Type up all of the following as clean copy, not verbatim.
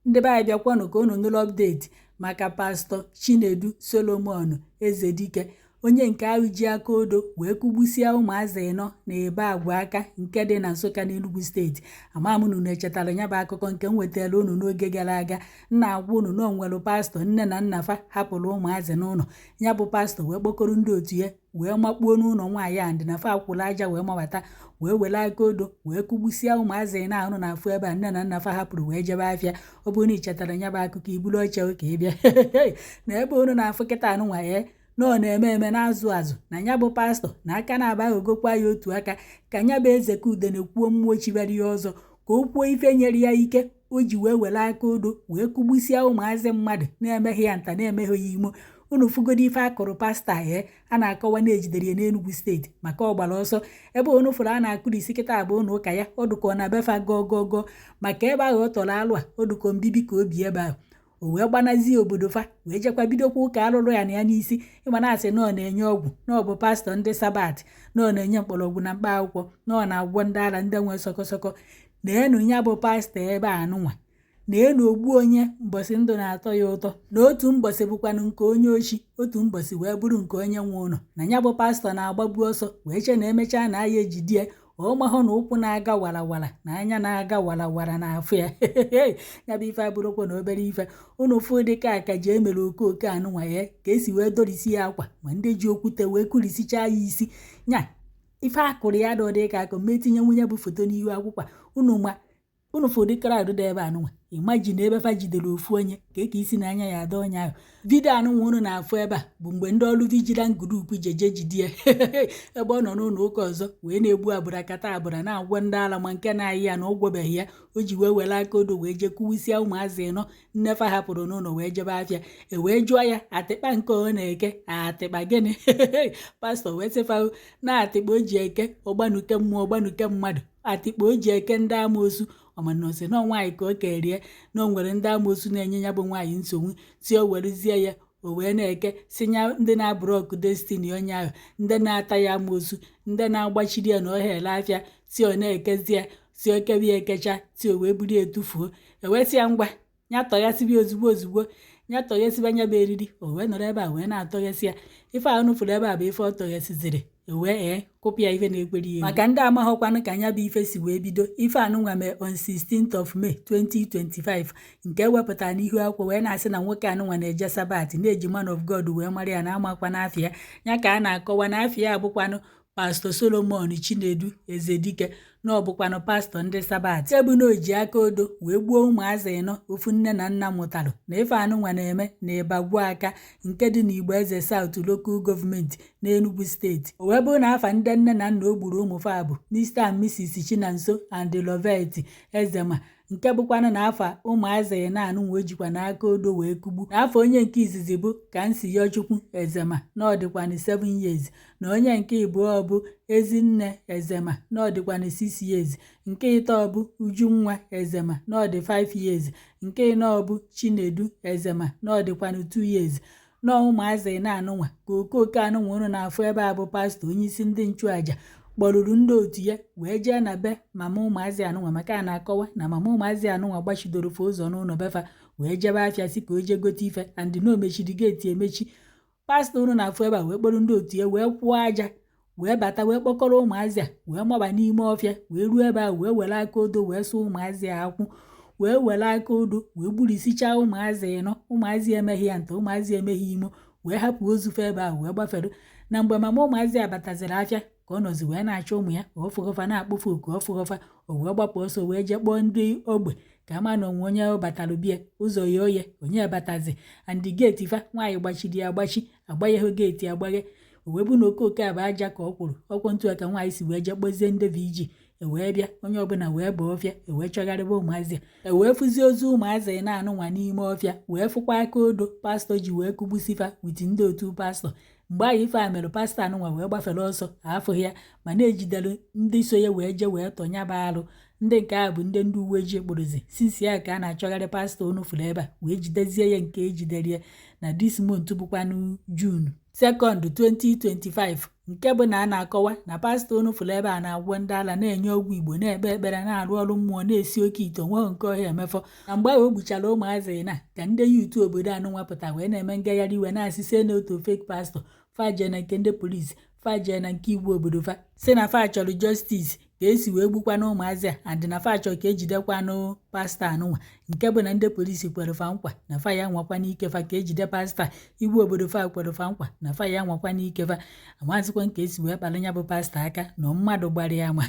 Ndị be anyị, bịakwanụ ka unu nụrụ update maka Pastọ Chinedu Solomon Ezedike, onye nke ahụ ji aka odo wee kụgbusia ụmụazị ịnọ na ebe agwa aka nke dị na Nsụka n'Enugu Steeti. Ama m unu echetara ya bụ akụkọ nke m wetara unu n'oge gara aga. Nna agwa unu na onwere pastọ nne na nna fa hapụrụ ụmụazị n'ụlọ. Ya bụ pastọ wee kpọkọrọ ndị otu ya wee makpuo n'ụlọ nwaanyị a, ndị na fa akwụrụ aja wee mabata, wee were aka odo wee kụgbusia ụmụazị na-arụ na afụ ebe a nne na nna fa hapụrụ wee jebe afịa. Ọ bụrụ na ị chetara ya bụ akụkọ, iburu oche ka ị bịa na ebe unu na-afụ kịta anụnwa ya na ọ na-eme eme na-azụ azụ na ya bụ pastọ na aka na-aba aghọgokwa ya otu aka ka ya bụ eze ka udene kwuo mmụọ chibere ya ọzọ, ka o kwuo ife nyere ya ike o ji wee were aka odo wee kụgbusia ụmụazị mmadụ na-emeghị ya nta, na-emeghị ya imo. Unu fụgodo ife akụrụ pastọ a a na-akọwa na-ejidere ya n'Enugu Steeti maka ọ gbara ọsọ. Ebe unu fụrụ a na-akụrisi kịta bụ ụlọ ụka ya. Ọ dụkọ na befa gọgọgọ maka ebe ahụ ọ tọrọ alụ a, ọ dụkọ mbibi ka obi ebe ahụ. O wee gbanazie obodo fa wee jekwa bidokwa ụka alụrụ ya na ya n'isi. Ịma na asị na ọ na-enye ọgwụ, na ọ bụ pastọ ndị Sabbath, na ọ na-enye mkpọrọgwụ na mkpa akwụkwọ, na ọ na-agwọ ndị ara, ndị nwe sọkọsọkọ. Na-enu ya bụ pastọ ebe a nụnwa na-enu ogbu onye mbọsị ndụ na-atọ ya ụtọ, na otu mbọsị bụkwanụ nke onye ochi, otu mbọsị wee bụrụ nke onye nwe ụlọ. Na ya bụ pastọ na-agbabu ọsọ wee che na emechaa na aya ejide ya. Ọ mahụ na ụkwụ na-aga warawara na anya na-aga warawara na afụ ya. Ya bụ ife abụrụkwa na obere ife. Unu fụ dịka akaji emere okooko anụnwa ya ka esi wee dorisi ya akwa, ma ndị ji okwute wee kurisichaa ya isi nya ife akụrụ ya dị ka akụ ma etinye nwunye bụ foto n'ihu akwụkwọ unu. Ma unu fụ ụdị crowd dị ebe anụnwa, imagine ebe fa jidere ofu onye ka eke isi n'anya ya ada onye ahụ. Video anụnwa unu na-afụ ebe a bụ mgbe ndị ọrụ vigilant group jeje jide ya ebe ọ nọ n'ụlọ ụka ọzọ wee na-egbu abụra kata abụra, na-agwọ ndị ala, ma nke na-ayị ya na ọ gwọbeghị ya o ji wee were aka odo wee jee kụwusịa ụmụazị ịnọ nne fa hapụrụ n'ụlọ wee jebe afịa. E wee jụọ ya atịkpa nke ọ na-eke, atịkpa gịnị? Pastọ wee sịfa na atịkpa o ji eke ọgbanuke mmụọ, ọgbanuke mmadụ, atịkpa o ji eke ndị amoosu. Ọmana osi na nwaanyị ka o kerie, na o nwere ndị amoosu na-enye ya bụ nwaanyị nsogbu, si o werezie ya o wee na-eke si ya ndị na-ablock destiny onye ahụ, ndị na-ata ya amoosu, ndị na-agbachiri ya na ọhịa ele afịa, si ọ na-ekezi ya, si o kebe ya ekecha, si o wee buru ya etufuo. Ewee sị ya ngwa, ya tọghasịbịa ozugbo ozugbo, ya tọghasịba nya bụ eriri. O wee nọrọ ebe a wee na-atọghasị ya. Ife a unu fụrụ ebe a bụ ife ọ tọghasịziri. Ewee ee kụpụ ya ife na-ekwere ya. Maka ndị amaghọkwanụ ka nya bụ ife si wee bido, ife anụnwa mee on 16th of May 2025 nke ewepụtara n'ihu akwụkwọ wee na-asị na nwoke anụnwa na-eje Sabbath, na-eji man of God wee mara ya, na amakwa n'afịa ya ka a na-akọwa na afịa ya abụkwanụ Pastọ Solomon Chinedu Ezedike, na ọ bụkwanụ pastọ ndị Sabbath, ebu na o ji aka odo wee gbuo ụmụazị ịnọ ofu nne na nna mụtalụ. Na ife anụnwa na-eme na ịbagbuo aka nke dị n'Igbo Eze South Local Government n'Enugu Steeti. O wee bụrụ na afa ndị nne na nna o gburu ụmụ fa bụ Mr and Mrs Chinonso and Lovet Ezema, nke bụkwanụ na afa ụmụazị na-anụnwa o jikwa n'aka odo wee kugbu. Na afọ onye nke izizi bụ Kamsiyochukwu Ezema, na ọ dịkwanụ 7 years, na onye nke ịbụọ bụ Ezinne Ezema, na ọ dịkwanụ 6 years, nke ịtọ bụ Ujunwa Ezema, na ọ dị 5 years, nke ịnọ bụ Chinedu Ezema, na ọ dịkwanụ 2 years. Na ụmụazị na-anụnwa ka okooko anụnwa unu na-afụ ebe a bụ pastọ onyeisi ndị nchụaja kpọrụrụ ndị otu ya wee jee na be mama ụmụazị anụnwa, maka a na-akọwa na mama ụmụazị anụnwa gbachidoro fe ụzọ n'ụlọ befa wee jebe afịa, si ka o jee gote ife, and na o mechiri gate emechi. Pastọ unu na-afụ ebe a wee kpọrọ ndị otu ya wee kwụọ aja wee bata, wee kpọkọrọ ụmụazị a wee maba n'ime ọfịa, wee ruo ebe ahụ wee were aka odo wee sụọ ụmụazị a akwụ, wee were aka odo wee gburisicha ụmụazị ịnọ. Ụmụazị emeghị ya nta, ụmụazị emeghị imo, wee hapụ ozufe ebe ahụ wee gbafere. Na mgbe mama ụmụazị a bataziri afịa ka ọ nọzi wee na-achọ ụmụ ya, ọ fụghọfa na-akpụfe oku, ọ fụghọfa. O wee gbapụ ọsọ wee jee kpọọ ndị ogbe ka ama na onwe onye batara bie ụzọ ya oye onye batazi, and gate fa nwaanyị gbachiri ya agbachi, agbanyeghị gate agbaghe. O wee bụ na okooko a bụ aja ka ọ kwụrụ ọkwụ ntụ ka nwaanyị si wee jee kpọzie ndị VG, ewee bịa, onye ọbụla wee baa ọfịa, ewee chọgharịba ụmụazị a, ewee fụzie ozu ụmụazị na-anụnwa n'ime ọfịa, wee fụkwa aka odo pastọ ji wee kụgbusifa with ndị otu pastọ. Mgbe ahụ ife a mere, pastọ anụnwa wee gbafere ọsọ, afụghị ya, ma na-ejidere ndị so ya wee jee wee tọnyaba arụ. Ndị nke ahụ bụ ndị uwe ojii kpụrụzi since ya ka a na-achọgharị pastọ unu fụrụ ebe a, wee jidezie ya nke ejidere ya na this month, bụkwanụ June 2nd, 2025, nke bụ na a na-akọwa na pastọ unu fụrụ ebe a na-agwọ ndị ala, na-enye ọgwụ Igbo, na-ekpe ekpere, na-arụ ọrụ mmụọ, na-esi oke ite, onweghị nke ọhịa emefọ. Na mgbe ahụ o gbuchara ụmụazị na ka ndị youth obodo anụnwa pụta wee na-eme ngagharị iwe, na-asị, "Say no to fake pastor." Faje na nke ndị polisi, faje na nke igwe obodo, fa si na fa chọrọ justice ka esi wee gbukwana ụmụazị a, and na fa chọrọ ka ejidekwanụ pastọ anụnwa, nke bụ na ndị polisi kwere fa nkwa na fa ya nwakwa n'ike fa ka ejide pastọ a. Igwe obodo fa kwere fa nkwa na fa ya nwakwa n'ike fa. Amazịkwa nke esi wee kpara ya bụ pastọ aka na mmadụ gbara ya ama.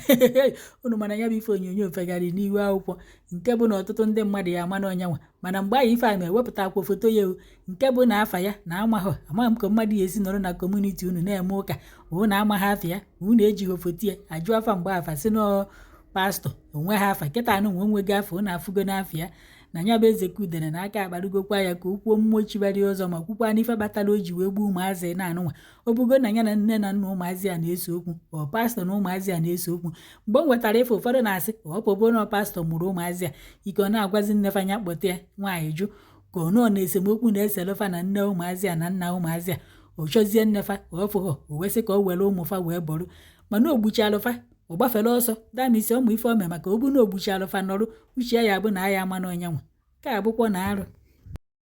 Unu mana ya bụ ife onyonyo fegharị n'ihu akwụkwọ, nke bụ na ọtụtụ ndị mmadụ ya ama na ọnyanwa. Mana mgbe ahụ ife a ma ewepụtakwa foto ya o, nke bụ na afa ya na amaghọ amaghị m ka mmadụ ya esi nọrọ na community unu na-eme ụka, unu amaghị afa ya, unu ejighị foto ya ajụ afa. Mgbe afa si nọ pastọ onwe ha afa kịta anụ nwe onwego afa, unu afụgo n'afọ ya na ya bụ Ezekudene na aka akparugokwa ya ka o kwuo mmụọ chibara ya ụzọ, ma kwukwa n'ife kpatara o ji wee gbuo ụmụazị na-anụnwa. Ọ bụgo na ya na nne na nna ụmụazị a na-ese okwu, ọ pastọ na ụmụazị a na-ese okwu. Mgbe m nwetara ife, ụfọdụ na-asị ọ pụbụ na pastọ mụrụ ụmụazị a ike, ọ na-agwazi nne fanya kpọta ya nwaanyị jụ, ka ọ nọọ na esemokwu na-eselefa na nne ụmụazị a na nna ụmụazị a. O chọzie nne fa, ọ fụghọ, o wesị ka o were ụmụ fa wee bọrọ. Mana o gbuchalụfa, ọ gbafere ọsọ damisi ọmụ ife ome, maka ọ bụ na o gbuchalụfa nọrụ uche ya bụ na aya ama na ọnyanwa ka abụkwọ na arụ.